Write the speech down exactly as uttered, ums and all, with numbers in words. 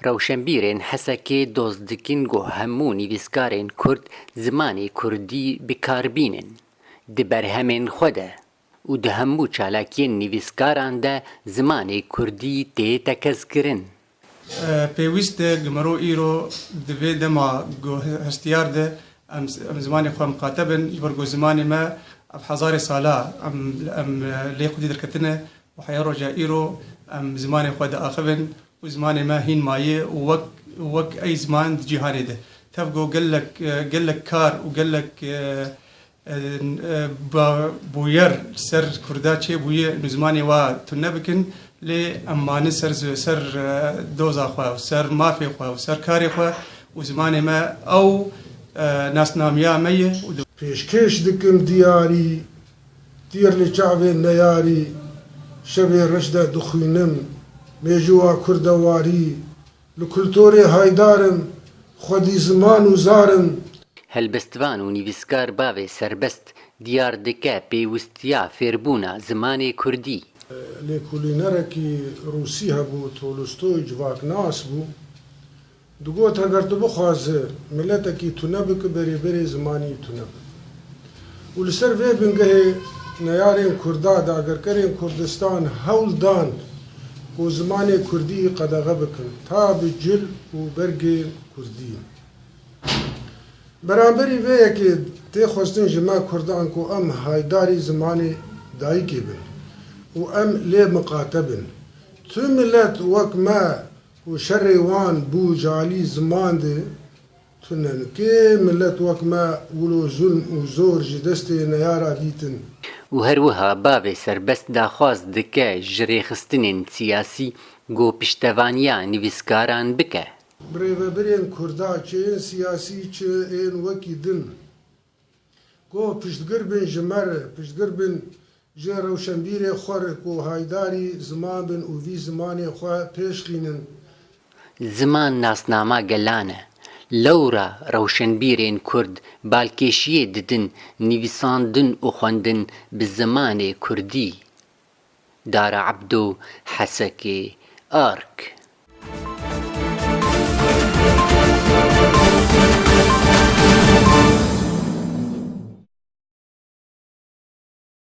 Rewşenbîrên Hesekê dost dikin ku hemû nivîskarên Kurd zimanê Kurdî bi kar bînin di berhemên xwe de û di hemû çalakiyên nivîskaran de zimanê Kurdî tê tekezkirin. Pêwîst e, gimero îro di vê dema ku hestiyar de em, em zimanê xwe miqate bin, ji ber ku zimanê me ev hezarê sala em, em lê xwedî derketine û heya roja îro em zimanê xwe diaxivin û zimanê me hîn maye û wek, wek ey ziman di cîhanê de. Tev ku gelek, gelek kar û gelek, e, e, e, ba-, bûyer li ser Kurda çêbûye, û zimanê wa tune bikin, lê em mane ser zi-, ser, e, doza xwe û ser mafê xwe û ser karê xwe û zimanê me ew, e, nasnamiya me ye û di- Pêşkêş dikim diyarî, tîr li çavên neyarî, şevê reş de dixwînim, mêjûwa Kurdewarî, li kulturê haydar im, xwedî ziman û zar im. Helbestvan û nivîskar Bavê Serbest diyar dike pêwistiya fêrbûna zimanê Kurdî. Lêkolînerekî Rûsî hebû, Tolstoy civaknas bû. Digot, heger tu bixwaze miletekî tune bike, berê berê zimanî tune bike. Û li ser vê bingehê neyarên Kurda, dagirkerên Kurdistan hewl dan ku zimanê Kurdî qedexe bikin, ta bi cil û bergên Kurdî. Beramberî vê yekê tê xwestin ji me Kurdan ku em haydarî zimanê dayikê bin û em lê miqate bin. Tu milet wek me ku şerê wan bû ji alî ziman de tune ne. Kê milet wek me wilo zulm û zor ji destê neyara dîtin? Û her wiha Bavê Serbest daxwaz dike ji rêxistinên siyasî ku piştevaniya nivîskaran bike. Birêvebirên Kurda, çi ên siyasî, çi ên wekî din, ku piştgir bin ji me re, piştgir bin ji rewşenbîrê xwe re ku haydarî ziman bin û vî zimanê xwe pêşxînin. Ziman nasnama gelan e. Lewra rewşenbîrên Kurd balkêşiyê didin nivîsandin û xwendin bi zimanê Kurdî. Dara Ebdo, Hesekê, Ark.